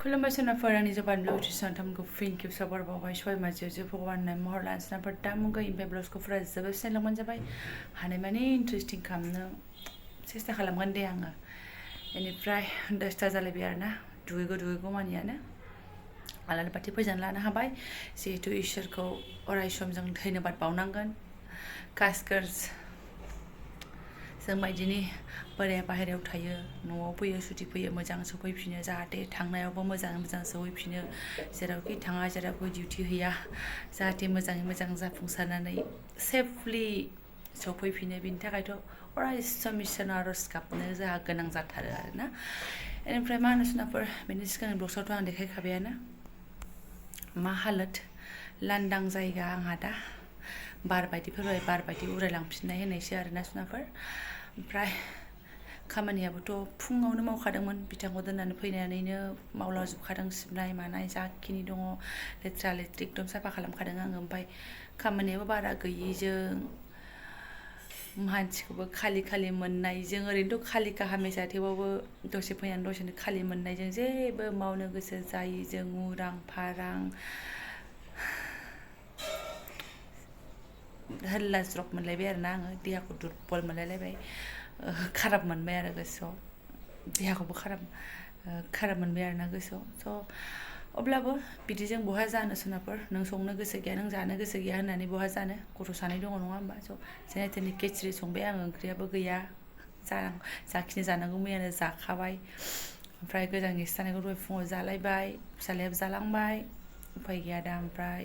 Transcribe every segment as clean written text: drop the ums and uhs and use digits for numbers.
खुलुमबाय सोनाफोर आंनि जबानब्लग सानथामखौ फिन साबार बावबाय सय माजे भगवान महर लान सोनाफोर दा मुगा इमफ्राय ब्लग्सखौ फुरा जोबोद सिनायलांबानो जाबाय हानायमानि इन्टारेस्टिं खालामनो सेस्था खालामगोन दे आङो बेनिफ्राय 10ता जालायबाय आरोना दुगैगौ मानियानो आलारि बाथि फोजोंना लानो हाबाय जिहेतु इसोरखौ अराय सम जों धन्यबाद बावनांगोन कासकर्स जों बायदिनि बोराया बाहेरायाव थायो न'आव फैयो सुथि फैयो मोजां सफैफिनो जाहाथे थांनायावबो मोजां सफैफिनो जेरावखि थाङा जेरावखि डिउटि हैया जाहाथे मोजाङै मोजां जाफुंसारनानै सेफलि सफैफिनो बिनि थाखायथ' अराय सम इसोरनाव आरज गाबनो जोंहा गोनां जाथारो आरोना बेनिफ्राय मा होनो सोनाफोर बेनि सिगांनि ब्लग्सआवथ' आं देखायखाबायानो मा हालोद लांदां जायगा आंहा दा बार बायदि उरायलांफिननाय होननायसो आरोना सोनाफोर ओमफ्राय खामानियाबोथ' फुङावनो मावखादोंमोन बिथांखौ दोननानै फैनानैनो मावलाजोबखादों सिबनाय मानाय जाखिनि दङ लेथ्रा लेथ्रि एकदम साफा खालामखादों आङो ओमफ्राय खामानियाबो बारा गैयैजों मानसिखौबो खालि मोननायजों ओरैनोथ' खालिखा हामेसा थेवबाबो दसे फैनानै दसेनो खालि मोननायजों जेबो मावनो गोसो जायैजों उरां फारां हल्ला ज्रब मोनलायबाय आरोना आङो देहाखौ दुरबल मोनलायलायबाय खाराब मोनबाय आरो गोसोआव देहाखौबो खाराब मोनबाय आरोना गोसोआव स' अब्लाबो बिदिजों बहा जानो सोनाफोर नों संनो गोसो गैया नों जानो गोसो गैया होननानै बहा जानो गथ' सानै दङ नङा होमबा स' जेने थेने खेचरि संबाय आङो ओंख्रियाबो गैया जाखिनि जानांगौ मैयानो जाखाबाय ओमफ्राय गोजां गिसि जानायखौ दहाय फुङाव जालायबाय फिसालायाबो जालांबाय उफाय गैया दा ओमफ्राय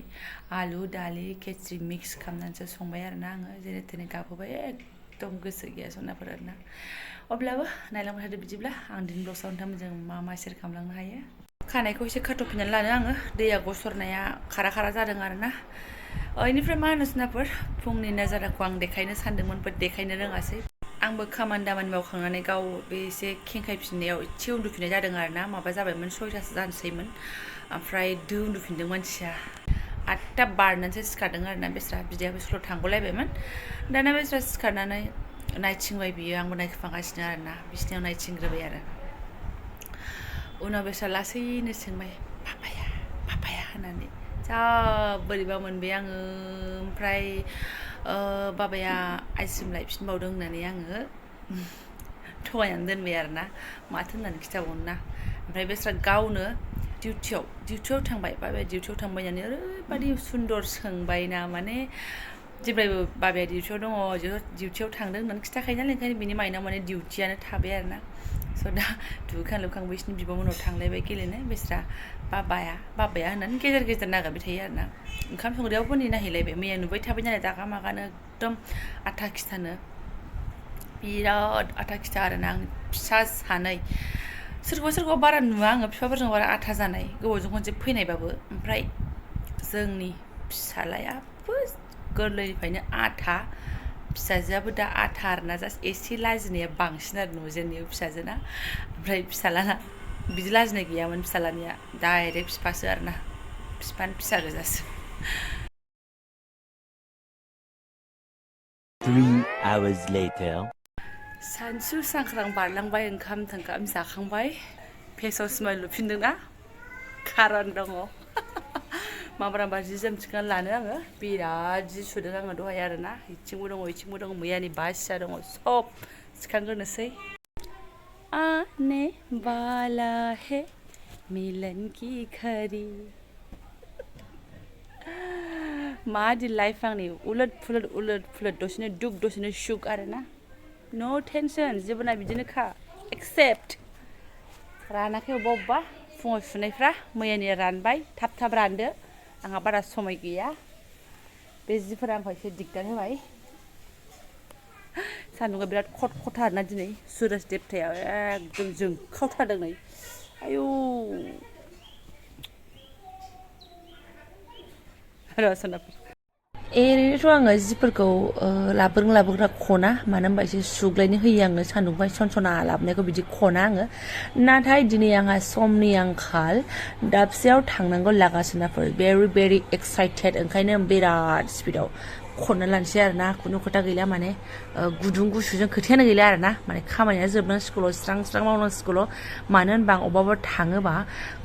आलु दालि खेचरि मिक्स खालामनानैसो संबाय आरोना आङो जेने थेने गाबहोबाय एकदम गोसो गैया सनाफोर आरोना अब्लाबो नायलांबाय थादो बिदिब्ला आं दिनै ब्लग्सआव नोंथांमोनजों मा सेयार खालामलांनो हायो खानायखौ एसे खाथ'फिननानै लानो आङो दैया गसरनाया खारा जादों आरोना बेनिफ्राय मा होनो सोनाफोर फुंनि नजाराखौ आं देखायनो सानदोंमोन बाट देखायनो रोङासै आंबो खामानि दामानि मावखांनानै गाव बे एसे खेंखायफिननायाव एसे उन्दुफिननाय जादों आरोना माबा जाबायमोन 6तासो जानोसैमोन ओमफ्राय उन्दुफिनदों मानसिया 8ता बारनानैसो सिखारदों आरोना बेस्रा बिदायाबो स्कुलाव थांग'लायबायमोन दाना बेस्रा सिखारनानै नायथिंबाय बियो आंबो नायखोमागासिनो आरोना बिसिनायाव नायथिंग्रोबाय आरो उनाव बेस्रा लासैनो सोंबाय पापाया होननानै जा बोरैबा मोनबाय आङो ओमफ्राय बाबाया आइसक्रिम लायफिनबावदों होननानै आङो थगायनानै दोनबाय आरोना माथो होननानै खिथाबावनो ना ओमफ्राय बेस्रा गावनो डिउटियाव थांबाय बाबाया डिउटियाव थांबाय होननानै ओरैबायदि सुन्दर सोंबाय ना माने जेब्लायबो बाबाया डिउटियाव दङ डिउटियाव थांदों होननानै खिथाखायो नालाय ओंखायनो बिनि माइनाव माने डिउटियानो थाबाय आरोना स' दा दुगैखां लोबखां बिसिनि बिब'मोनाव थांलायबाय गेलेनो बेस्रा बाबाया होननानै गेजेर नागिरबाय थायो आरोना ओंखाम संग्रायावबो नायहैलायबाय मैया नुबाय थाबाय नालाय दागा मागानो एकदम आथा खिथानो बिराद आथा खिथा आरोना आं फिसा सानै सोरखौबा बारा नुवा आङो बिफाफोरजों बारा आथा जानाय गोबावजों खनसे फैनायबाबो ओमफ्राय जोंनि फिसालायाबो गोरलैनिफ्रायनो आथा फिसाजोआबो दा आथा आरोना जास्ट एसे लाजिनाया बांसिन आरो नुजेननायाव फिसाजोना ओमफ्राय फिसालाना बिदि लाजिनाय गैयामोन फिसालानिया डाइरेक्ट बिफासो आरोना बिफानि फिसा गोजासो 3 hours later सानसु सांख्रां बारलांबाय ओंखाम जाखांबाय फेसाव स्माइल लुफिनदोंना खारन दङ माब्राबा जि जोम थिखांना लानो आङो बिराद जि सुदों आङो दहाय आरोना इथिंबो दङ मैयानि बासिया दङ सब थिखांग्रोनोसै आने वाला है मिलन की घड़ी मादि लाइफ आंनि उलट फुलट दसेनो दुख दसेनो सुख आरोना नो टेनसन जेबोना बिदिनोखा एक्सेप्ट रानाखै अबेबा फुङाव सुनायफ्रा मैयानिया रानबाय थाब रानदो आंहा बारा समय गैया बे जिफोरा आंखौ एसे दिगदार होबाय सान्दुंआ बिराद खथा आरोना दिनै सुरज देबथाया एकदम जोंखावथारदों नै आयौ रसनाफोर ओरैनोथ' आङो जिफोरखौ लाबोग्रा खना मानो होनबा एसे सुग्लायनो होयो आङो सान्दुंबाय सनसना लाबोनायखौ बिदि खना आङो नाथाय दिनै आंहा समनि आंखाल दाबसेयाव थांनांगौ लागासिनोफोर भेरि एक्साइटेड ओंखायनो बिराद स्पिडाव खनना लानोसै आरोना खुनु खोथा गैला माने गुदुं गुसुजों खोथायानो गैला आरोना माने खामानिया जोबनांसिगौल' स्रां स्रां मावनांसिगौल' मानो होनबा आं अबावबा थाङोबा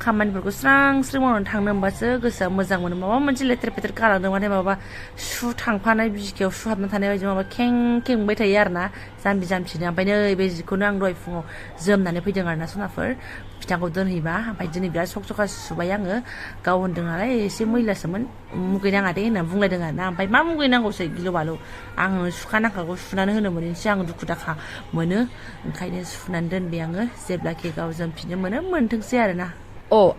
खामानिफोरखौ स्रां स्रां मावनानै थांनो होनबासो गोसोआ मोजां मोनो माबा मोनसे लेथेर फेथेर गालांदोंबाथाय माबा सु थांफानाय बिखायाव सु हाबना थानाय बायदि माबा खें खें मोनबाय थायो आरोना जाम्बि जाम्बिनो ओमफ्राय नै बे जिखौनो आं दहाय फुङाव जोमनानै फैदों आरोना सनाफोर बिथांखौ दोनहैबा ओमफ्राय दिनै बिराद सक सका सुबाय आङो गाव होनदों नालाय एसे मैलासोमोन मुगैनाङा दे होनना बुंलायदों आरोना ओमफ्राय मा मुगैनांगौसै गिलु बालु आङो सुखानांखागौ सुनानै होनो मोनैसै आं दुखु दाखा मोनो ओंखायनो सुनानै दोनबाय आङो जेब्लाखि गाव जोमफिननो मोनो मोनथोंसै आरोना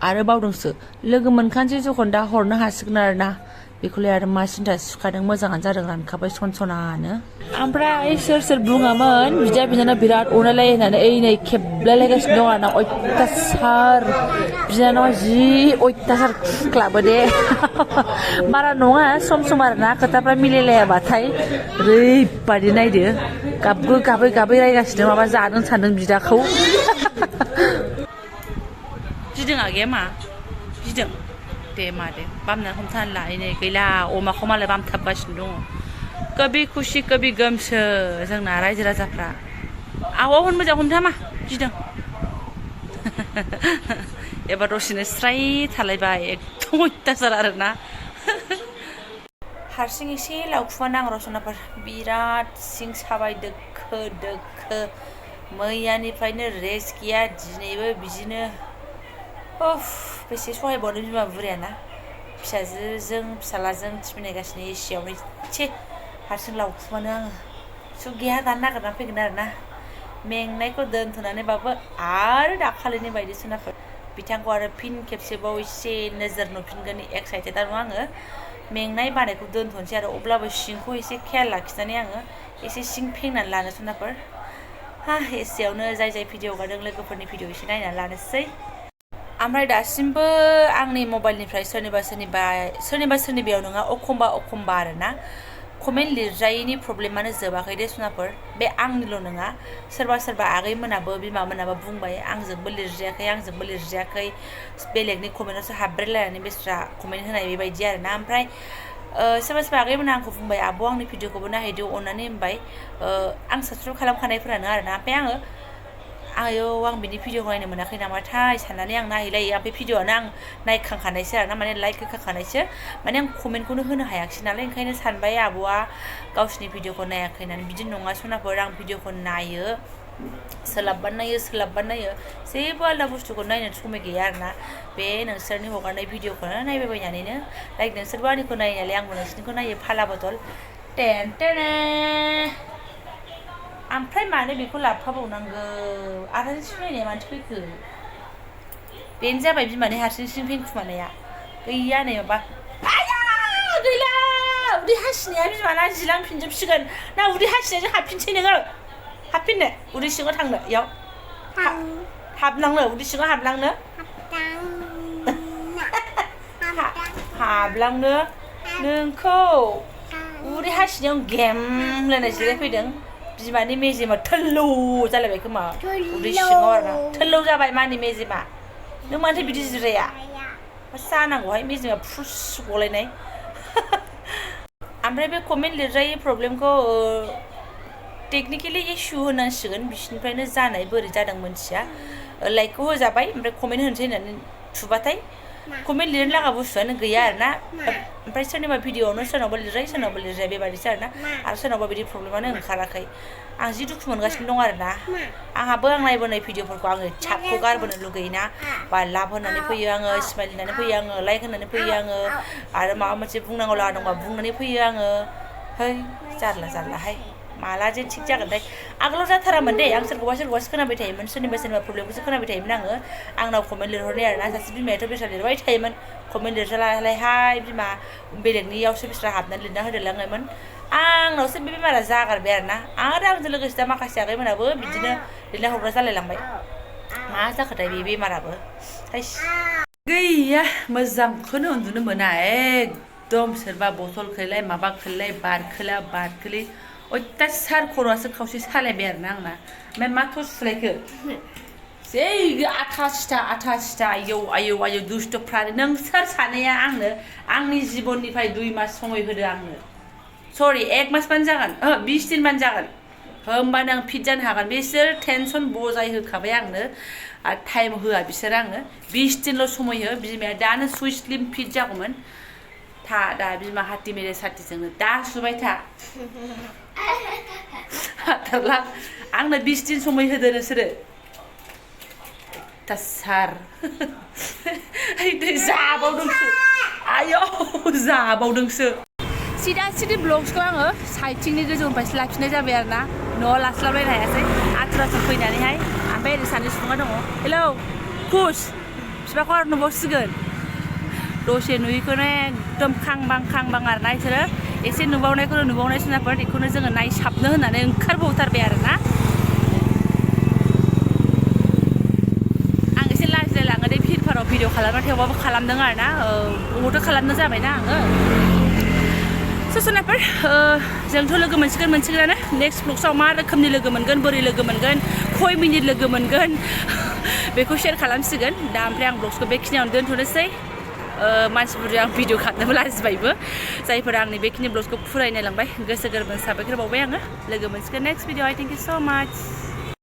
आरो बावदोंसो लोगो मोनखानोसै जखन दा हरनो हासिगोन आरोना बेखौलाय आरो मा सिन्था सुखादों मोजाङानो जादों रानखाबाय सनसनानो ओमफ्राय सोर सोर बुङामोन बिदा बिनानाव बिराद अनलायलायो होननानै नै खेबलायलायगासिनो दं आरोना अयथासार बिनानावा जि अयथासार खुख्लाबो दे बारा नङा सम सम आरोना खोथाफ्रा मिलायलायाबाथाय ओरैबादि नायदो गाबै गाबै गाबै रायगासिनो माबा जादों सानदों बिदाखौ गिदों आगैया मा गिदों दे मा दे बामना हमथानो लायनै गैला अमाखौ मालाय बामथाबगासिनो दङ कबि खुसि कबि गोमसो जोंना रायजो राजाफ्रा आवा होन मोजां हमथामा गिदों एबार दसेनो स्राय थालायबाय एकदम अयथासार आरोना हारसिं एसे लावखुमानो आं रसनाफोर बिराद सिं साबाय दोखो दोखो मैयानिफ्रायनो रेस्ट गैया दिनैबो बिदिनो बेसे सहायबावनो बिमा बुरियाना फिसाजोजों फिसालाजों थिफिनायगासिनो एसियावनो इसे हारसिं लावखुमानो आङो सु गैया दानो नागिरनानै फैगोन आरोना मेंनायखौ दोनथ'नानैबाबो आरो दाखालिनि बायदि सोनाफोर बिथांखौ आरो फिन खेबसेबाव एसे नोजोर नुफिनगोन एक्साइटेड आरो आङो मेंनाय बानायखौ दोनथ'नोसै आरो अब्लाबो सिंखौ एसे खेयाल लाखिनानै आङो एसे सिं फेंनानै लानो सोनाफोर एसेयावनो जाय जाय भिडिअ गारदों लोगोफोरनि भिडिअ एसे नायनानै लानोसै ओमफ्राय दासिमबो आंनि मबाइलनिफ्राय सोरनिबा सोरनिबायाव नङा एखमबा आरोना कमेन्ट लिरजायैनि प्रब्लेमानो जोबाखै दे सनाफोर बे आंनिल' नङा सोरबा आगैमोनाबो बिमामोनाबो बुंबाय आंजोंबो लिरजायाखै बेलेगनि कमेन्टआवसो हाब्रेलायनानै बेस्रा कमेन्ट होनाय बेबायदि आरोना ओमफ्राय सोरबा आगैमोना आंखौ बुंबाय आब' आंनि भिडिअखौबो नायहैदो अननानै होनबाय आं साबसक्राइब खालामखानायफोरानो आरोना ओमफ्राय आं बिनि भिडिअखौ नायनो मोनाखै नामाथाय साननानै आं नायहैलायो ओमफ्राय भिडिअआनो आं नायखांखानायसो आरोना माने लाइक होखाखानायसो माने आं कमेन्टखौनो होनो हायाखिसै नालाय ओंखायनो सानबाय आब'आ गावसिनि भिडिअखौ नायाखै होननानै बिदि नङा सनाफोर आं भिडिअखौ नायो सोलाबबा नायो जेबो आलदा बुस्थुखौ नायनो समाय गैया आरोना बे नोंसोरनि हगारनाय भिडिअखौनो नायबाय बायनानैनो लाइक नोंसोरबो आंनिखौ नायो नालाय आंबो नोंसोरनिखौ नायो फाला बदल ओमफ्राय मानो बेखौ लाबोफाबावनांगौ आरो सिनायनाया मानसि फैखो बेनो जाबाय बिमानि हारसिं फेंखुमानाया गैया नै माबा गैला उदै हासिनाया बिमाना जिलांफिनजोबसिगोन ना उदै हासिनायजों हाबफिनसै नोङो हाबफिननो उदै सिङाव थांनो इयाव हाबलांनो उदै सिङाव हाबलांनो नोंखौ उदै हासिनायाव गेमलायनाय जिरायफैदों बिमानि मेजेमा थोल्लौ जालायबाय खोमा उदै सिङाव आरोना थोल्लौ जाबाय मानि मेजेमा नों मानोथो बिदि जिराया मा जानांगौहाय मेजेमा फुस गलायनाय ओमफ्राय बे कमेन्ट लिरजायै प्रब्लेमखौ टेकनिकेलि इसु होनांसिगोन बिसिनिफ्रायनो जानाय बोरै जादों मोनथिया लाइकखौ होजाबाय ओमफ्राय कमेन्ट होनोसै होननानै थुबाथाय कमेन्ट लिरनो लागा बुस्थुआनो गैया आरोना ओमफ्राय सोरनिबा भिडिअआवनो सोरनावबा लिरजाया बेबादिसो आरोना आरो सोरनावबा बिदि प्रब्लेमानो ओंखाराखै आं जि दुखु मोनगासिनो दं आरोना आंहाबो आं नायबोनाय भिडिअफोरखौ आङो चापखौ गारबोनो लुगैयोना बा लाभ होनानै फैयो आङो स्माइल होनानै फैयो आङो लाइक होनानै फैयो आङो आरो माबा मोनसे बुंनांगौ लागा दंबा बुंनानै फैयो आङो है जारलाहाय माला जे थिग जागोनथाय आगोलाव जाथारामोन दे आं सोरखौबासो खोनाबाय थायोमोन सोरनिबा प्रब्लेमखौसो खोनाबाय थायोमोन आङो आंनाव कमेन्ट लिरहरनाय आरोना सासे बिमायाथ' बेस्रा लिरबाय थायोमोन कमेन्ट लिरजालायहाय बिमा बेलेगनियावसो बेस्रा हाबनानै लिरना होदेरलाङोमोन आंनावसो बे बेमारा जागारबाय आरोना आरो आंजों लोगोसे दा माखासे आगैमोनाबो बिदिनो लिरना हरग्रा जालायलांबाय मा जाखोथाय बे बेमाराबो गैया मोजांखौनो उन्दुनो मोना एकदम सोरबा बथल खोलाय माबा खोलाय बारखोलि अयथासार खर'आसो खावसे सालायबाय आरोना आंना ओमफ्राय मा थस सुलायखो जै आथा सिथा आयौ दुस्थ'फ्रानो नोंसोर सानैया आंनो आंनि जिबननिफ्राय 2 मास समय होदो आंनो सरि 1 मासबानो जागोन 20 दिनबानो जागोन होमबानो आं फिट जानो हागोन बिसोर टेनसन बजाय होखाबाय आंनो आरो टाइम होआ बिसोर आंनो 20 दिनल' समय हो बिमाया दानो सुइ स्लिम फिट जागौमोन था दा बिमा हाथि मेरे साथिजोंनो दा सुबाय था हाथारला आंनो 20 दिन समय होदो नोंसोरो तासार जाबावदोंसो आयौ जाबावदोंसो सिदा सिदि ब्लग्सखौ आङो साइथिंनि गोजौनिफ्रायसो लाखिनाय जाबाय आरो ना न'आव लास्लाबलायनो हायासै आथुर आथुर फैनानैहाय ओमफ्राय ओरै सानै सुबुङा दङ हेलौ खुस बिफाखौ आरो नुबावसिगोन दसे नुयैखौनो एकदम खांबां आरोना बिसोरो एसे नुबावनायखौनो नुबावनाय जुनारफोर बेखौनो जोङो नायसाबनो होननानै ओंखारबावथारबाय आरो ना आं एसे लाजिलायलाङो दे फिडफोराव भिडिअ खालामनो थेवबाबो खालामदों आरो ना बहुद खालामनो जाबायना आङो सुनाफोर जोंथ' लोगो मोनसिगोनानो नेक्स्ट ब्लग्सआव मा रोखोमनि लोगो मोनगोन बोरै लोगो मोनगोन खय मिनिट लोगो मोनगोन बेखौ शेयार खालामसिगोन दा ओमफ्राय आं ब्लग्सखौ बेखिनियावनो दोनथ'नोसै मानसिफोरजों आं भिडिअ खालामनोबो लाजिबायबो जायफोरा आंनि बेखिनि ब्लग्सखौ फुरायनायलांबाय गोसो गोरबोजों साबायखर बावबाय आङो लोगो मोनसिगोन next video I thank you स' माच